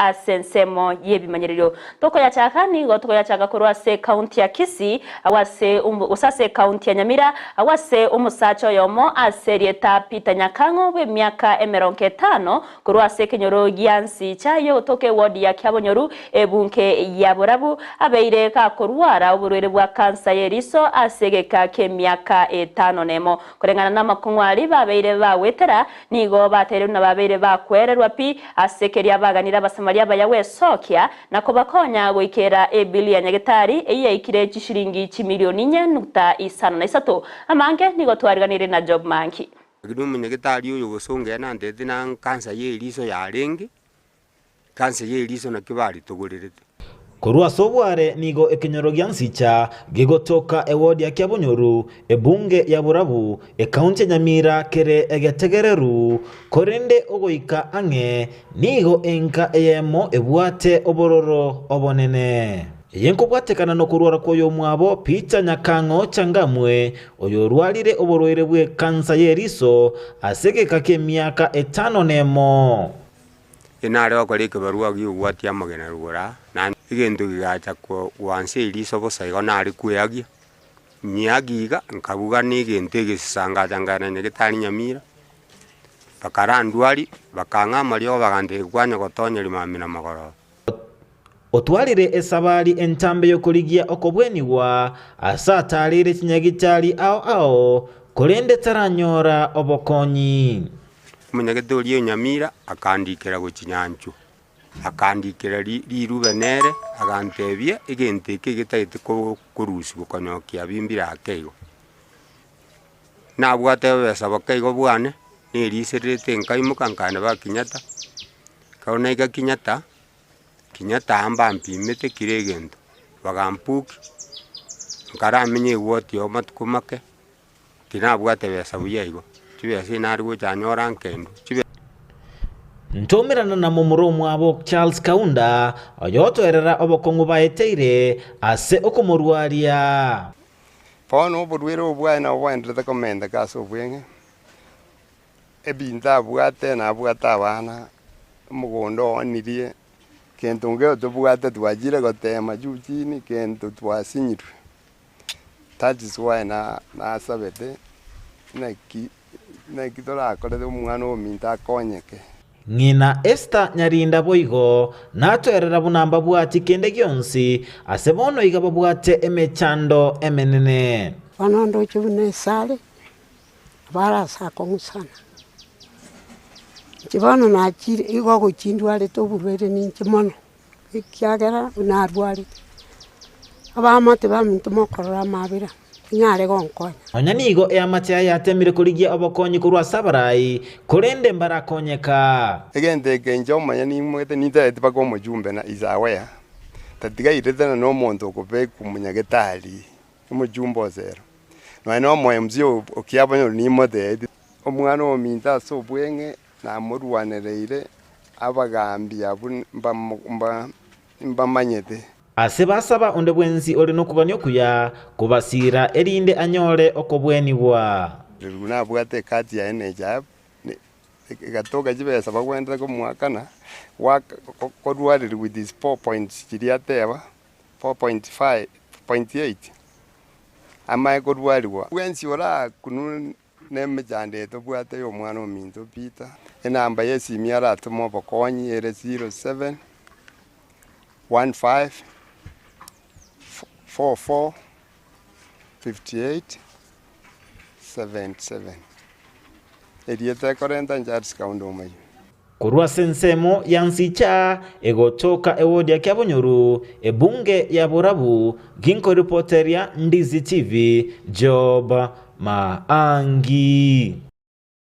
Ase ensemo y'ebimanyererio tokoyachaka nigo tokoyachaka korwa ase ekaunti ya Kisii agwo ase gose ase ekaunti ya Nyamira agwo ase omosacha oyomo ase erieta Peter Nyakang'o bw'emiaka emerongo etano korwa ase ekenyoro gia Nsicha y'ogotoka ewodi ya Kiabonyoru ebunge ya Borabu abeire gakorwara oborwaire bwa kansa y'eriso ase egeka ki'emiaka etano nemo. Koreng'ana namakong'u aria babeire bagwetera Nigo bateire buna babeire bakwererwa pi ase keria baganire Abasamaria abaya gwesokia na kobakonya goikera ebili ya nyagetari eyio yaikire chishilingi chimilioni inye nukta isano na isato. Amange nigo twariganirie na Job Mangi. Lakini omonyagetari oyo gose onge nantebete na cancer ya eriso yarenge, cancer ya eriso nakio baritogorerete. Korwa ase obware nigo ekenyoro gia Nsicha gegotoka ewodi ya Kiabonyoru, ebunge ya Borabu, ekaunti ya Nyamira kere egetegereru, korende ogoika ang'e nigo enka eyemo ebwate obororo obonene. Eye nkobwatekana nokorwara kw'oyomwabo Peter Nyakang'o Changamwe, oyorwarire oborwaire bw'ekansa y'eriso ase egeka ki'emiaka etano nemo. Inare gokora ekebarua gi'ogwatia amagena rogoro aa, naende egento kegacha gwansa eriso bosa igo nare kweagia, nyeagie iga, nkabuga na egento egesisa ngacha nkaenda nyagetari nyamira, bakarandwaria, bakang'a amariogo bagantebia kwanya gotonyeria mambia na magoroba. Otwarire esabari entambe y'okorigia okobwenigwa ase ataarire chinyagitari ao ao, korende taranyora obokonyi. Omonyagete oria o Nyamira akandikera gochia nyanchwa, akandikera rirube nere, agantebia egento eke getagete korusigwa konya kiabimbire ake igo. Nabwate obesa boke igo bwane, nerisererete nkaimoka nkaenda ba Kenyatta, ekero naika Kenyatta, Kenyatta aa mbampimete kera egento, bagampukia, nkaramenye ewodi oo amatuko make, tinabwate besa buya igo, chibesa echi nare gocha nyora nkendwa, chibe. Ntoumerana na momura omwabo Charles Kaunda, oyotoerera obokong'u baeteire ase okomorwaria. Bono oborwaire obo bwaye nabo bwaenderete komenteka ase obweng'e, ebinto abwate nabwate abana, omogondo oonirie, kento nkeiyo tobwate twachire gotema juu chini kento twasinyirwe. That is why na nasabete naki naki torakorere omwana ominto akonyeke. Ng'ina Esther Nyarinda boigo natoerera buna mbabwati kende gionsi ase bono iga babwate emechando emenene. Bono ndoche buna esare, nabo are ase akong'usana. Inche bono nachire igo ogochia ndwarete oborwaire ninche mono, ekiagera buna arwarete, abaamate baminto mokorora amabera, tinyare gonkonya. Nonya nigo eamate yaye yateemire korigia obokonyi korwa ase abarai, korende mbarakonyeka. Egento eke inche omonyene nimwete nintereti mpaka omochumbe na is aware, tatiga iretana na omonto okobekwa omonyagetari, omochumbe osero. Nonya na omo MC okiabonye nimotebie, omwana ominto ase obweng'e namorwanereire abagaambi abwo mbamanyete. Ase basaba onde bwensi ore nokogania okuya kobasiira, erinde anyore okobwenigwa. Rirorio nabwate ekati yaye na echabu, egatoka chibesa bagwenerete komoakana, korwarerwa with his 4 points chiria ateba, 4.5, 0.8, amaye korwarigwa. Bwensi orakunwe nemechando eye tobwate ya omwana ominto Peter, enamba ya esimi aratome obokonyi ere 07 15 44 58 77. Erieta ekorenta Charles Kaunda Omayio. Korwa ase ensemo ya Nsicha egotoka ewodi ya Kiabonyoru, ebunge ya Borabu, ginkoripoteria Ndizi TV, Job Maangi.